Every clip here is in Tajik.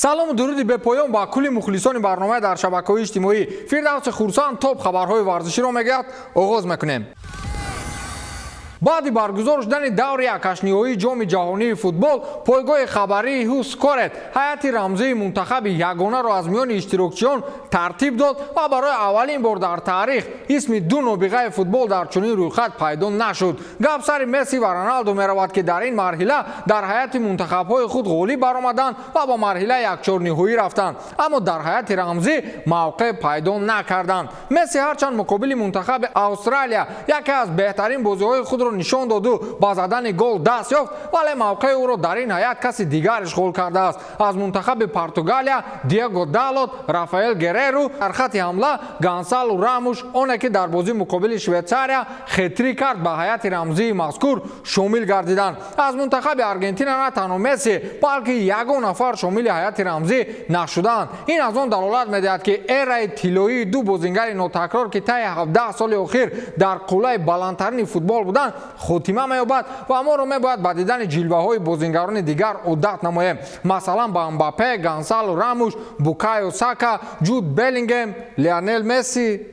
Салому дуруди бепоён ба кулли мухлисони барномаи дар шабакаҳои иҷтимоӣ. Фирдавси Хурсанд топ хабарҳои варзиширо мегӯяд. Оғоз мекунем. Баъди баргузор шудани даври якҳаштниҳоии Ҷоми ҷаҳонии футбол, пойгоҳи хабарии WhoScored ҳайати рамзии мунтахаби ягонаро аз миёни иштирокчиён тартиб дод ва барои аввалин бор дар таърих исми ду нобиғаи футбол дар чунин рӯйхат пайдо нашуд. Гап сари Месси ва Роналдо меравад, ки дар ин марҳила дар ҳайати мунтахабҳои худ ғолиб баромаданд ва ба марҳилаи якчорниҳоӣ рафтанд, аммо дар ҳайати рамзӣ мавқеъ пайдо накарданд. Месси ҳарчанд муқобили мунтахаби Австралия яке аз беҳтарин бозиҳои худро нишон доду ба задани гол даст ёфт, вале мавқеи ӯро дар ин ҳайат каси дигар ишғол кардааст. Аз мунтахаби Португалия Диего Далот, Рафаэл Гереру, дар хати ҳамла Гонсалу Рамуш, оне ки дар бозӣ муқобили Швейтсария хетрик кард, ба ҳайати рамзии мазкур шомил гардиданд. Аз мунтахаби Аргентина на танҳо Месси, балки ягон нафар шомили ҳайати рамзӣ нашудаанд. Ин аз он далолат медиҳад, ки эраи тиллоии ду бозингари нотакрор, ки таи 17 соли охир дар қуллаи баландтарини футбол буданд, хотима меёбад ва моро мебояд ба дидани ҷилваҳои бозингарони дигар одат намоем, масалан ба Мбаппе, Гонсало Рамуш, Букайо Сака, Ҷуд Беллингем, Лионел Месси.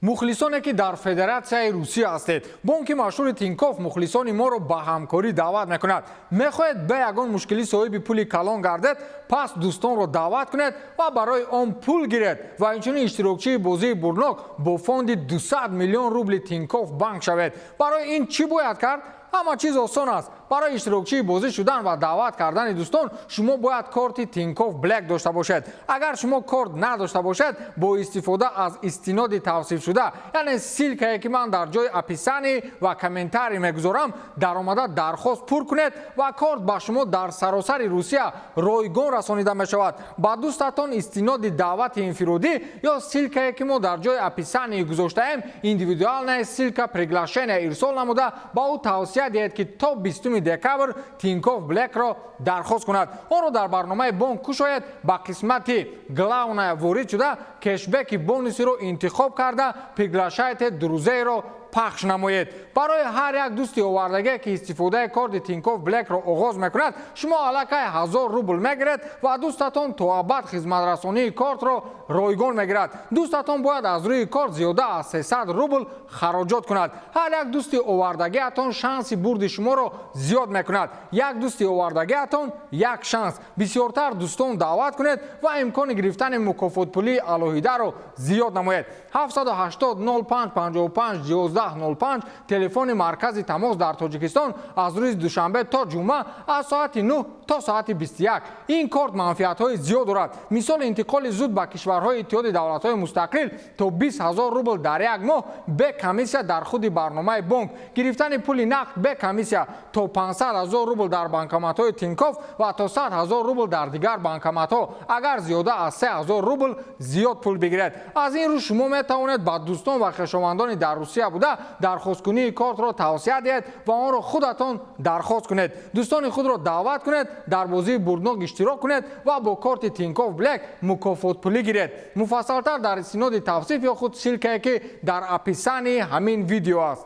Мухлисоне, ки дар Федератсияи Русия ҳастед, бонки машҳури Тинкоф мухлисони моро ба ҳамкорӣ даъват мекунад. Мехоҳед бе ягон мушкилӣ соҳиби пули калон гардед? Пас дӯстонро даъват кунед ва барои он пул гиред ва инчунин иштирокчии бозии бурднок бо фонди 200 миллион рубли Тинкоф Банк шавед. Барои ин чӣ бояд кард? Ҳама чиз осон аст. Барои иштирокчии бозӣ шудан ва даъват кардани дӯстон шумо бояд корти Тинкоф Блек дошта бошед. Агар шумо корт надошта бошед, бо истифода аз истиноди тавсифшуда, яъне ссылка е, ки ман дар ҷои описание ва комментарий мегузорам, даромада дархост пур кунед ва корт ба шумо дар саросари Русия ройгон расонида мешавад. Ба дӯстатон истиноди даъвати инфиродӣ ё ссылка е, ки мо дар ҷои описание гузоштаем, индивидуальная ссылка приглашения ирсол намуда, ба ӯ тавсия диҳед, ки то 20 декабр Тинкоф Блекро дархост кунад. Онро дар барномаи бонк кушоед, ба қисмати «Главная» ворид шуда, кэшбэки бонусиро интихоб карда, «Приглашайте друзей» ро пахш намоед. Барои ҳар як дӯсти овардагие, ки истифодаи корти Тинкоф Блекро оғоз мекунад, шумо аллакай 1000 рубл мегиред ва дӯстатон то абад хизматрасонии кортро ройгон мегирад. Дӯстатон бояд аз рӯи корт зиёда аз 300 рубл хароҷот кунад. Ҳар як дӯсти овардагиатон шанси бурди шуморо зиёд мекунад. Як дӯсти овардагиатон — як шанс. Бисёртар дӯстон даъват кунед ва имкони гирифтани мукофотпулии алоҳидаро зиёд намоед. 780 05 55 11 05 телефони маркази тамос дар Тоҷикистон, аз рӯзи душанбе то ҷумъа, аз соати 9 то соати 21. Ин корт манфиатҳои зиёд дорад, мисоли интиқоли зуд ба кишварҳои Иттиҳоди Давлатҳои Мустақил то 20 ҳазор рубл дар як моҳ бе комиссия дар худи барномаи бонк, гирифтани пули нақд бе комиссия то 500 ҳазор рубл дар банкоматҳои Тинкоф ва то 100 ҳазор рубл дар дигар банкоматҳо, агар зиёда аз 3 ҳазор рубл зиёд пул бигиред. Аз ин рӯ шумо метавонед ба дӯстон ва хешовандони дар Русия буда дархосткунии кортро тавсия диҳед ва онро худатон дархост кунед. Дӯстони худро даъват кунед, дар бозии бурднок иштирок кунед ва бо корти Тинкоф Блек мукофотпулӣ гиред. Муфассалтар дар истиноди тавсиф ё худ ссылка е, ки дар описании ҳамин видео аст.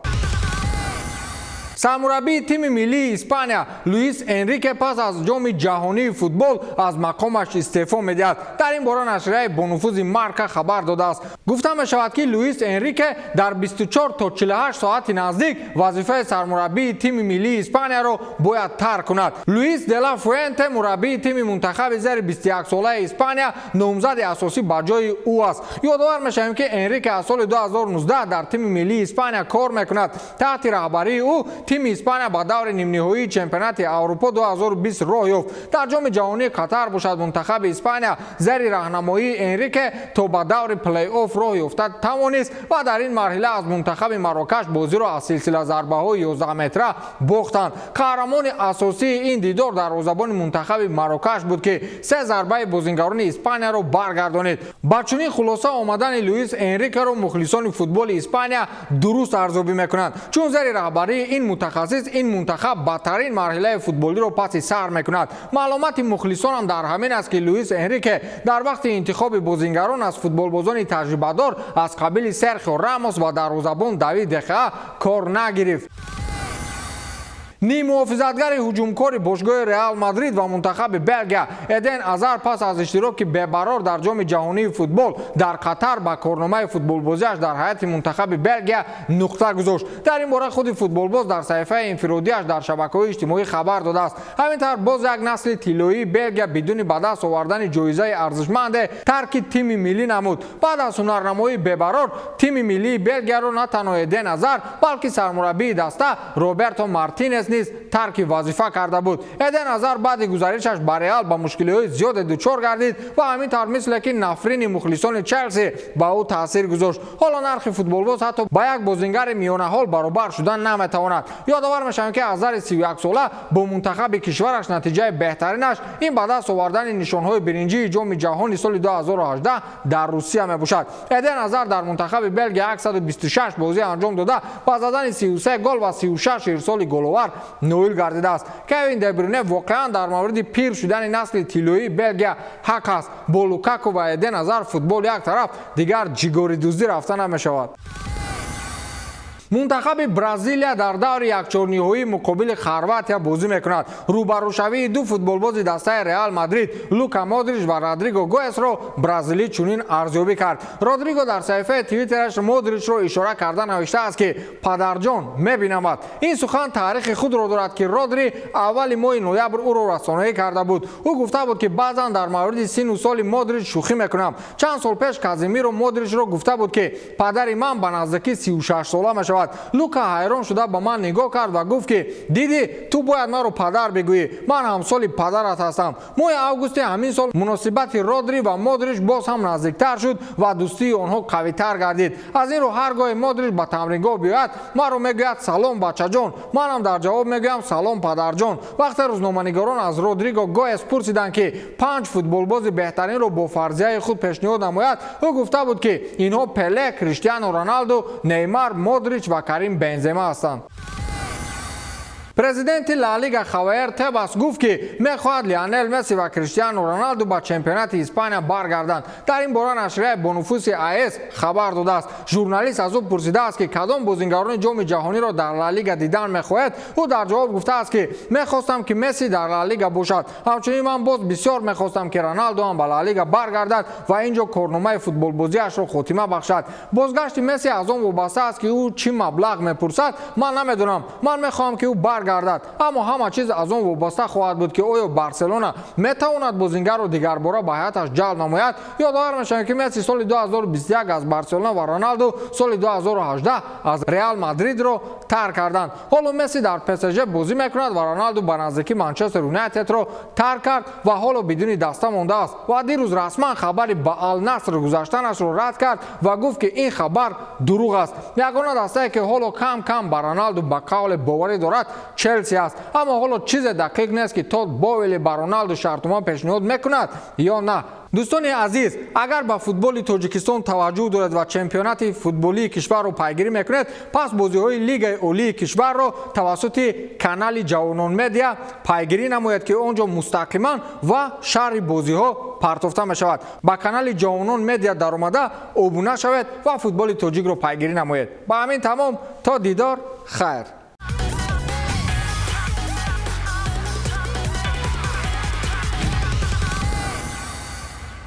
Сармураббии тими миллии Испания Луис Энрике пас аз Ҷоми ҷаҳонии футбол аз мақомаш истеъфо медиҳад. Дар ин бора нашрияи бонуфузи Марка хабар додааст. Гуфта мешавад, ки Луис Энрике дар 24 то 48 соати наздик вазифаи сармураббии тими миллии Испанияро бояд тарк кунад. Луис де ла Фуэнте, мураббии тими мунтахаби зери 21-солаи Испания, номзади асосӣ ба ҷои ӯ аст. Ёдовар мешавем, ки Энрике аз соли 2019 дар тими миллии Испания кор мекунад. Таҳти раҳбарии ӯ тими Испания ба даври нимниҳоии чемпионати Аврупо 2020 роҳ ёфт. Дар Ҷоми ҷаҳонии Қатар бошад, мунтахаби Испания зери раҳнамоии Энрике то ба даври плей-офф роҳ ёфта тавонист ва дар ин марҳила аз мунтахаби Марокаш бозиро аз силсила зарбаҳои 11 метра бохтанд. Қаҳрамони асосии ин дидор дарвозабони мунтахаби Марокаш буд, ки се зарбаи бозингарони Испанияро баргардонид. Ба чунин хулоса омадани Луис Энрикеро мухлисони футболи Испания дуруст арзёбӣ мекунанд, чун зери раҳбарии ин мутахассис ин мунтахаб бадтарин марҳилаи футболиро паси сар мекунад. Маълумоти мухлисонам дар ҳамин аст, ки Луис Энрике дар вақти интихоби бозингарон аз футболбозони таҷрибадор аз қабили Серхио Рамос ва дарвозабон Давид Дехеа кор нагирифт. Ниммуҳофизатгари ҳуҷумкори бошгоҳи Реал Мадрид ва мунтахаби Белгия Эден Азар пас аз иштироки бебарор дар Ҷоми ҷаҳонии футбол дар Қатар ба корномаи футболбозиаш дар ҳайати мунтахаби Белгия нуқта гузошт. Дар ин бора худи футболбоз дар саҳифаи инфиродиаш дар шабакаҳои иҷтимоӣ хабар додааст. Ҳамин тавр, боз як насли тиллоии Белгия бидуни ба даст овардани ҷоизаи арзишманде тарки тими миллӣ намуд. Баъд аз ҳунарнамоии бебарор тими миллии Белгияро на танҳо Эден Азар, балки сармураббии даста Роберто Мартинес низ тарки вазифа карда буд. Эден Азар баъди гузаришаш ба Реал ба мушкилиҳои зиёде дучор гардид ва ҳамин тавр, мисле ки нафрини мухлисони Челси ба ӯ таъсир гузошт. Ҳоло нархи футболбоз ҳатто ба як бозингари миёнаҳол баробар шудан наметавонад. Ёдовар мешавем, ки Азари 31-сола бо мунтахаби кишвараш натиҷаи беҳтаринаш ин ба даст овардани нишонҳои биринҷии Ҷоми ҷаҳони соли 2018 дар Русия мебошад. Эден Азар дар мунтахаби Белгия 126 бозӣ анҷом дода, ба задани 33 гол ва 36 ирсоли головар ноил гардидааст. Кевин Дебрюне воқеан дар мавриди пир шудани насли тиллоии Белгия ҳақ аст. Бо Лукаку ва Эден Азар футбол як тараф, дигар ҷигоридуздӣ рафта намешавад. Мунтахаби Бразилия дар даври якчорниҳоӣ муқобили Хорватия бозӣ мекунад. Рӯбарӯшавии ду футболбози дастаи Реал Мадрид, Лука Модрич ва Родриго Гоэсро бразилӣ чунин арзёбӣ кард. Родриго дар саҳифаи Твиттераш Модричро ишора карда навиштааст, ки падарҷон, мебинамад. Ин сухан таърихи худро дорад, ки Родри аввали моҳи ноябр ӯро расонаӣ карда буд. Ӯ гуфта буд, ки баъзан дар мавриди синну соли Модрич шӯхӣ мекунам. Чанд сол пеш Казимиро Модричро гуфта буд, ки падари ман ба наздикӣ 36 сола мешавад. Лука ҳайрон шуда ба ман нигоҳ кард ва гуфт, ки дидӣ, ту бояд маро падар бигӯӣ, ман ҳамсоли падарат ҳастам. Моҳи августи ҳамин сол муносибати Родри ва Модрич боз ҳам наздиктар шуд ва дӯстии онҳо қавитар гардид. Аз ин рӯ, ҳар гоҳе Модрич ба тамрингоҳ биёяд, маро мегӯяд: «Салом, бачаҷон». Манам дар ҷавоб мегӯям: «Салом, падарҷон». Вақте рӯзноманигорон аз Родриго Гоэс пурсиданд, ки панҷ футболбози беҳтаринро бо фарзияи худ пешниҳод намояд, ӯ гуфта буд, ки инҳо Пеле, Криштиану Роналду, Неймар, Модрич ва Карим Бензема ҳастанд. Президенти Ла Лига Хавиер Тебас гуфт, ки мехоҳад Лионел Месси ва Криштиану Роналду ба чемпионати Испания баргарданд. Дар ин бора нашрияи бонуфуси АС хабар додааст. Журналист аз ӯ пурсидааст, ки кадом бозингарони Ҷоми ҷаҳониро дар Ла Лига дидан мехоҳад. Ӯ дар ҷавоб гуфтааст, ки мехостам, ки Месси дар Ла Лига бошад. Ҳамчунин ман боз бисёр мехостам, ки Роналду ҳам ба Ла Лига баргардад ва ин ҷо корномаи футболбозиашро хотима бахшад. Бозгашти Месси аз он вобаста аст, ки ӯ чӣ маблағ мепурсад. Ман намедонам, ман мехоҳам, ки ӯ баргардад, аммо ҳама чиз аз он вобаста хоҳад буд, ки оё Барселона метавонад бозингарро дигарбора ба ҳайаташ ҷалб намояд. Ёдовар мешавем, ки Месси соли 2021 аз Барселона ва Роналду соли 2018 аз Реал Мадридро тарк карданд. Ҳоло Месси дар ПСЖ бозӣ мекунад ва Роналду ба наздикӣ Манчестер Юнайтедро тарк кард ва ҳоло бидуни даста мондааст ва дирӯз расман хабари ба Ал Наср гузаштанашро рад кард ва гуфт, ки ин хабар дурӯғ аст. Ягона дастае, ки ҳоло кам кам ба Роналду ба қавле боварӣ дорад, Челси аст, аммо ҳоло чизе дақиқ нест, ки Тод Боули ба Роналду шартнома пешниҳод мекунад ё на. Дӯстони азиз, агар ба футболи Тоҷикистон таваҷҷӯҳ доред ва чемпионати футболии кишварро пайгирӣ мекунед, пас бозиҳои Лигаи олии кишварро тавассути канали Ҷавонон Медиа пайгирӣ намоед, ки он ҷо мустақиман ва шарҳи бозиҳо партофта мешавад. Ба канали Ҷавонон Медиа даромада обуна шавед ва футболи тоҷикро пайгирӣ намоед. Ба ҳамин тамом, то дидор, хайр.